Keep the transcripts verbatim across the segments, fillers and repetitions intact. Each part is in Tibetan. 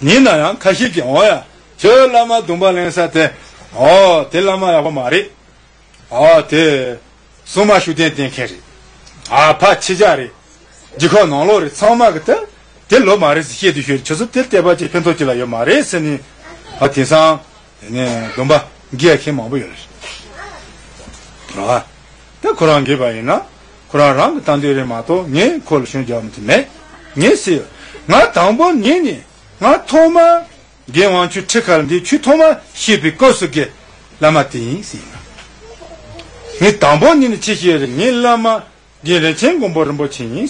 ཡིན་ན་ཡང་ཁ་ཤས་ཀྱིས་འོ་ཡ། ཁྱོད་བླ་མ་སྡོམ་པ་ལེན་ས་དེ། ཨོ་དེ་བླ་མ་ཡག་པོ་མ་རེད། ཨོ་དེ་སྲུང་མ་ཤུགས་ལྡན་བསྟེན་མཁན་རེད། ཨ་ཕ་ཕྱི་རྒྱལ་རེད། རྒྱལ་ཁབ་ནང་ལོགས་རེད། ཚང་མ་གི་དེ་དེ་ལོ་མ་རེད་ཟེར་བཤད་དུ་ཤོད། ཁྱོད་ཚོ་དེ་བལྟས་པ་ཅིག་ཕན་ཐོགས་ཅིག་ལ་ཡོད་མ་རེད་ཟེར་ནས། ཨ་དེང་སང་དེ་ནས་སྡོམ་པ་འགལ་མཁན་མང་པོ་ཡོད་རེད། རེད་བ། དེ་ཁོ་རང་འགལ་བ་ཡིན་ན་ཁོ་རང་རང་གི་གཏམ་དོན་རེད་མ་གཏོགས། ངས་ཁོ་ལ་སྐྱོན་རྒྱག་མི་ཐུབ་མེད། ངས་ཟེར་ཡོད། ང་དང་པོ་ཉིད་ནས་ང་ཐོག་མ་རྒན་དབང་ཕྱུག་ཁྲི་ཁར་འདི་ཆོས་ཐོག་མ་བཤད་པའི་སྐབས་སུ་གི་བླ་མ་དེ་ཡིན་ཟེར་ཡིན། ངས་དང་པོ་ཉིད་ནས་ཆེ་ཤོས་རེད། ངའི་བླ་མ་རྒན་རིན་ཆེན་མགོན་པོ་རིན་པོ་ཆེ་ཡིན།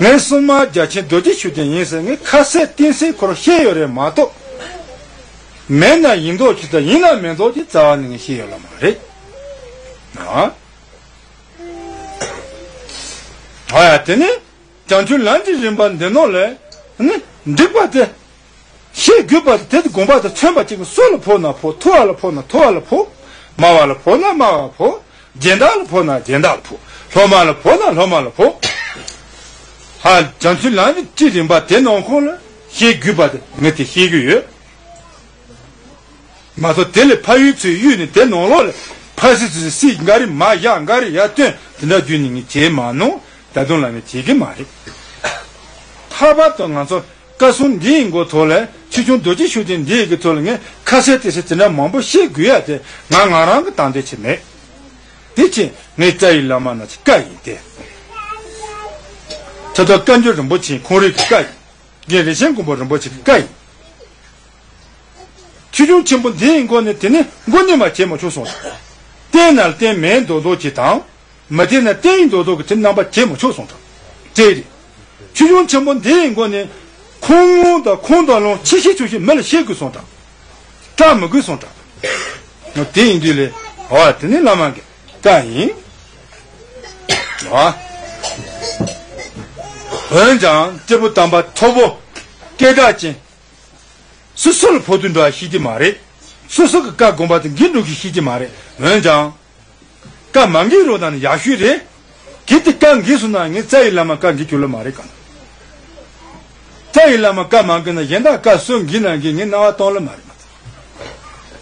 ངའི་སྲུང་མ་རྒྱལ་ཆེན་རྡོ་རྗེ་ཤུགས་ལྡན་ཡིན་ཟེར་ངས་ཁ་གསལ་གཏིང་གསལ་ཁོ་རང་བཤད་ཡོད་རེད་མ་གཏོགས། མེད་ན་ཡིན་མདོག་ཅིག་དང་ཡིན་ན་མེད་མདོག་ཅིག་རྩ་བ་ནས་ངས་བཤད་ཡོད་ལ་མ་རེད། ཨ། ཨ་ཡ་དེ་ནི། བྱང་ཆུབ་ལམ་གྱི་རིམ་པ་འདི་ནང་ལས་ནི་འགྲིག་པ་དེ། ཤེས་དགོས་པ་དེ་དེ་དགོངས་པ་དེ་མཚོན་པ་གཅིག་གིས་སུ་ལ་ཕོག་ན་ཕོག། ཐུབ་པ་ལ་ཕོག་ན་ཐུབ་པ་ལ་ཕོག། སྨྲ་བ་ལ་ཕོག་ན་སྨྲ་བ་ལ་ཕོག། སྦྱིན་བདག་ལ་ཕོག་ན་སྦྱིན་བདག་ལ་ཕོག། སློབ་མ་ལ་ཕོག་ན་སློབ་མ་ལ་ཕོག། ཧ། བྱང་ཆུབ་ལམ་གྱི་རིམ་པ་དེ་ནང་ཁོངས་ལ་ཤེས་དགོས་པ་དེ་ངས་དེ་ཤེས་ཀྱི་ཡོད། མ་གཏོགས་དེ་ལས་ཕ་ཡུལ་ཚུར་གཡུགས་ནས་དེ་ནང་ལོགས་ལ་ཕ་སི་ཚུར་སི་འགའ་རེ་མར་བཞག་འགའ་རེ་ཡར་བཏོན་དེ་འདྲ་བརྒྱུད་ནས་ངས་བྱས་མ་མྱོང་། ད་དུང་ལ་ངས་བྱེད་ཀྱི་མ་རེད། ལྷག་པར་དུ་ང་ཚོ་བཀའ་སྲུང་འདིའི་མགོ་ཐོག་ལ་ཆོས་སྐྱོང་རྡོ་རྗེ་ཤུགས་ལྡན་འདིའི་གི་ཐོག་ལ་ངས་ཁ་གསལ་གཏིང་གསལ་དེ་འདྲ་མང་པོ་བཤད་དགོས་ཡ་དེ་ང་ང་རང་གི་དང་འདོད་ཅིག་མེད། དེ་ཕྱིར་ངའི་རྩ་བའི་བླ་མ་ནང་ཆེ་བཀའ་ཡིན་ཏེ། ད་ལྟ་བཀའ་འགྱུར་རིན་པོ་ཆེ་ཁོང་རང་གི་བཀའ་ཡིན། རྒན་རིན་ཆེན་མགོན་པོ་རིན་པོ་ཆེ་གི་བཀའ་ཡིན། ཆོས་སྐྱོང་ཆེན་པོ་འདིའི་མགོ་ནས་དེ་ནི་མགོ་གནོན་པ་བྱེད་མི་ཆོག་གསུངས། བསྟེན་ན་བསྟེན་མིན་མདོག་མདོག་ཅིག་དང་། མི་བསྟེན་ན་བསྟེན་ཡིན་མདོག་མདོག་གི་དེ་རྣམ་པ་བྱེད་མི་ཆོག་གསུངས་དང་། དེ་རེད། ཆོས་སྐྱོང་ཆེན་པོ་འདིའི་མགོ་ནས་ཁོང་དང་ཁོང་དང་ལོང་ཆེ་ཤེས་ཆུང་ཤེས་མི་ལ་བཤད་དགོས་གསུངས་དང་། བཀྲ་མི་དགོས་གསུངས་དང་། དེ་ཡིན་དུས་ལས་འོ་དེ་ནི་བླ་མ་གི་བཀའ་ཡིན། ཨ། འོན་ཀྱང་སྐྱེས་བུ་དམ་པ་མཐོ་པོ་སྐད་གྲགས་ཅན། སོ་སོ་ལ་ཕོག་དུས་འགྲོ་བ་ཤེས་ཀྱི་མ་རེད། སོ་སོ་གི་བཀའ་དགོངས་པ་དེ་འགན་འགྲུབ་ཀྱི་ཤེས་ཀྱི་མ་རེད། འོན་ཀྱང་། བཀའ་མ་འགེལ་རོགས་དང་ནི་ཡག་ཤོས་རེད། གལ་ཏེ་བཀའ་འགེལ་སོང་ན་ངས་རྩ་བའི་བླ་མ་བཀའ་འགེལ་རྒྱུ་ལ་མ་རེད་གང་། རྩ་བའི་བླ་མ་བཀའ་མ་འགེལ་ན་གཞན་དག་བཀའ་སུ་འགེལ་ན་འགེལ་ངས་རྣ་བ་གཏོང་ལ་མ་རེད་མ་གཏོགས།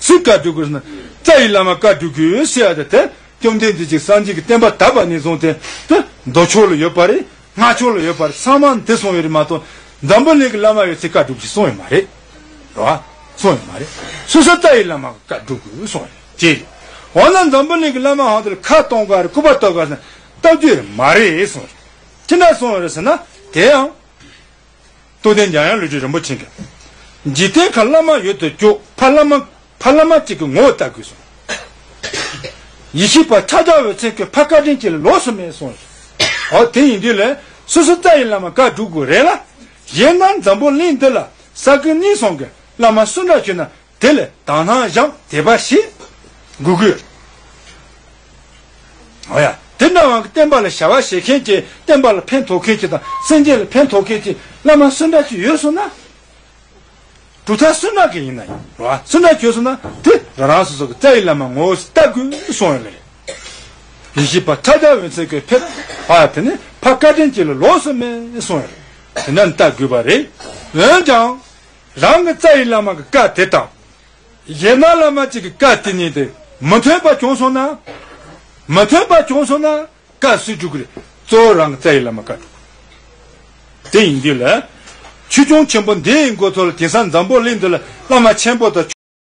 སུས་བཀའ་སྒྲུབ་དགོས་ཟེར་ན་རྩ་བའི་བླ་མ་བཀའ་སྒྲུབ་དགོས་ཟེར་ཡ་དེ་དེ། བཅོམ་ལྡན་འདས་ཀྱིས་སངས་རྒྱས་ཀྱི་བསྟན་པ་དར་བ་ནས་བཟུང་སྟེ་དེ་མདོ་ཕྱོགས་ལ་ཡོད་པ་རེད། སྔགས་ཕྱོགས་ལ་ཡོད་པ་རེད། ཚང་མ་འདི་གསུངས་ཡོད་རེད་མ་གཏོགས་འཛམ་བུ་གླིང་གི་བླ་མ་ཡོད་ཚད་བཀའ་སྒྲུབ་ཀྱི་གསུངས་ཡོད་མ་རེད། རེད་བ། གསུངས་ཡོད་མ་རེད། སོ་སོ་རྩ་བའི་བླ་མ་བཀའ་སྒྲུབ་དགོས་གསུངས་ཡོད་ཅེས་རེད། འོ་ན་འཛམ་བུ་གླིང་གི་བླ་མ་ཧང་དེ་ལ་ཁ་གཏོང་ག་རེད། སྐུར་པ་གཏོང་ག་རེད་ཟེར་ན་སྟབས་བདེ་མ་རེད་གསུངས་རེད། ཅི་འདྲ་གསུངས་ཡོད་རེད་ཟེར་ན་དེ་ཡང་། རྟོགས་ལྡན་འཇམ་དབྱངས་བློ་གྲོས་རིན་པོ་ཆེ་གིས། འཇིག་རྟེན་ཁམས་བླ་མ་ཡོད་དོ་ཅོག་ཕ་བླ་མ་ཕ་བླ་མ་གཅིག་གི་ངོ་བོ་ལྟ་དགོས་གསུངས། ཡེ་ཤེས་པ་ཕྱག་རྒྱ་འོད་ཟེར་གྱིས་ཕ་བཀའ་དྲིན་ཅན་ལ་ལོགས་སུ་སྨྲས་གསུངས། འོ་དེ་ཡིན་དུས་ལས་སོ་སོ་རྩ་བའི་བླ་མ་བཀའ་སྒྲུབ་དགོས་རེད་ལ། གཞན་ན་འཛམ་བུ་གླིང་འདི་ལ་ས་ཀུན་གཉིས་གསུམ་གྱི་བླ་མ་སུ་འདྲ་བྱུང་ན། དེ་ལས་དག་སྣང་བཞག་དད་པ་བྱེད་དགོས་དགོས། འོ་ཡ། དེ་འདྲ་བ་གི་བསྟན་པ་ལ་བྱ་བ་བྱེད་མཁན་གྱི་བསྟན་པ་ལ་ཕན་ཐོགས་མཁན་གྱི་དང་སེམས་ཅན་ལ་ཕན་ཐོགས་མཁན་གྱི་བླ་མ་སུ་འདྲ་ཅིག་ཡོད་སོང་ན། གྲུབ་མཐའ་སུ་འདྲ་གི་ཡིན་ན་ཡང་རེད་བ། སུ་འདྲ་ཅིག་ཡོད་སོང་ན་དེ་རང་རང་སོ་སོ་གི་རྩ་བའི་བླ་མ་ངོ་བོ་ལྟ་དགོས་གསུངས་ཡོད་ལེ། ཡེ་ཤེས་པ་ཕྱག་རྒྱ་འོད་ཟེར་གྱིས་ཕེབས་པ་དེ་ནི་ཕ་བཀའ་དྲིན་ཅན་ལ་ལོགས་སུ་སྨྲས་གསུངས་ཡོད་ལེ། དེ་འདྲ་ལྟ་དགོས་པ་རེད། འོན་ཀྱང་། རང་གི་རྩ་བའི་བླ་མ་གི་བཀའ་དེ་དང་། གཞན་ན་བླ་མ་གཅིག་གི་བཀའ་དེ་གཉིས་དེ་མི་མཐུན་པ་བྱུང་སོང་ན། མི་མཐུན་པ་བྱུང་སོང་ན་བཀའ་སུས་སྒྲུབ་ཀྱི་རེད། གཙོ་བོ་རང་གི་རྩ་བའི་བླ་མ་བཀའ་སྒྲུབ་དགོས། དེ་ཡིན་དུས་ལ། ཆོས་སྐྱོང་ཆེན་པོ་འདི་ཡི་མགོ་ཐོག་ལ་དེང་སང་འཛམ་བུ་གླིང་འདི་ལ་བླ་མ་ཆེན་པོ་དང་།